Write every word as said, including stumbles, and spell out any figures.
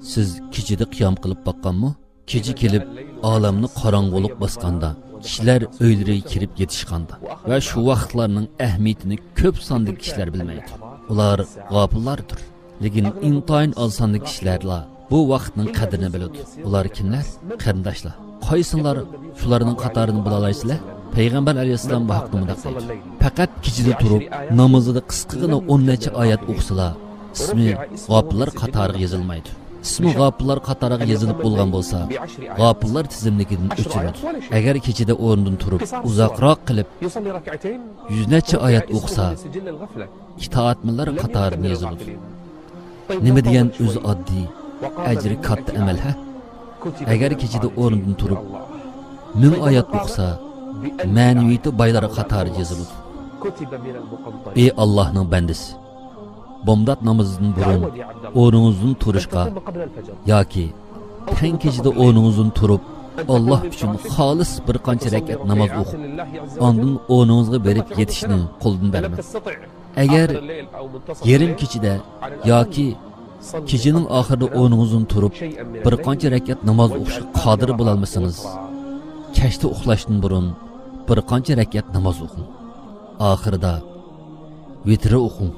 سىز كېچىدە قىيام قىلىپ باققانمۇ؟ كېچە كېلىپ، ئالەمنى قاراڭغۇلۇق باسقاندا، كىشىلەر ئۆيلىرىگە كىرىپ يېتىشقاندا ۋە شۇ ۋاقىتلارنىڭ ئەھمىيىتىنى كۆپ ساندىكى كىشىلەر بىلمەيدۇ. ئۇلار غاپىللاردۇر. لېكىن ئىنتايىن ئاز ساندىكى كىشىلەرلا بۇ ۋاقىتنىڭ قەدرىنى بىلىدۇ. ئۇلار كىملەر؟ قېرىنداشلار، قايسىلار شۇلارنىڭ قاتارىدىن بولالايسىلەر؟ پەيغەمبەر ئەلەيھىسسالام بۇ ھەقتە مۇنداق دەيدۇ: پەقەت كېچىدە تۇرۇپ، نامىزىدا قىسقىغىنا ئون نەچچە ئايەت ئوقۇسىلا، ئىسمى غاپىللار قاتارىغا يېزىلمايدۇ. ئىسمى غاپىللار قاتارىغا يېزىلىپ بولغان بولسا، غاپىللار تىزىملىكىدىن ئۆچۈرۈلىدۇ. ئەگەر كېچىدە ئورنىدىن تۇرۇپ، ئۇزاقراق قىلىپ، يۈز نەچچە ئايەت ئوقۇسا، ئىتائەتمەنلەر قاتارىدىن يېزىلىدۇ. نېمە دېگەن ئۆزى ئاددىي، ئەجرى كاتتا ئەمەل، ھە؟ ئەگەر كېچىدە ئورنىدىن تۇرۇپ، مىڭ ئايەت ئوقۇسا، مەنىۋىيىتى بايلار قاتارىدا يېزىلىدۇ. ئى ئاللاھنىڭ بەندىسى! بامدات نامىزىدىن بۇرۇن ئورنىڭىزدىن تۇرۇشقا ياكى تەڭ كېچىدە ئورنىڭىزدىن تۇرۇپ، ئاللاھ ئۈچۈن خالىس بىر قانچە رەكەت ناماز ئوقۇپ، ئاندىن ئورنىڭىزغا بېرىپ يېتىشنى قولدىن بەرمەڭ. ئەگەر يېرىم كېچىدە ياكى كېچىنىڭ ئاخىرىدا ئورنىڭىزدىن تۇرۇپ، بىر قانچە رەكەت ناماز ئوقۇشقا قادىر بولالمىسىڭىز، كەچتە ئۇخلاشتىن بۇرۇن بىر قانچە رەكەت ناماز ئوقۇڭ. ئاخىرىدا ۋىتىر ئوقۇڭ.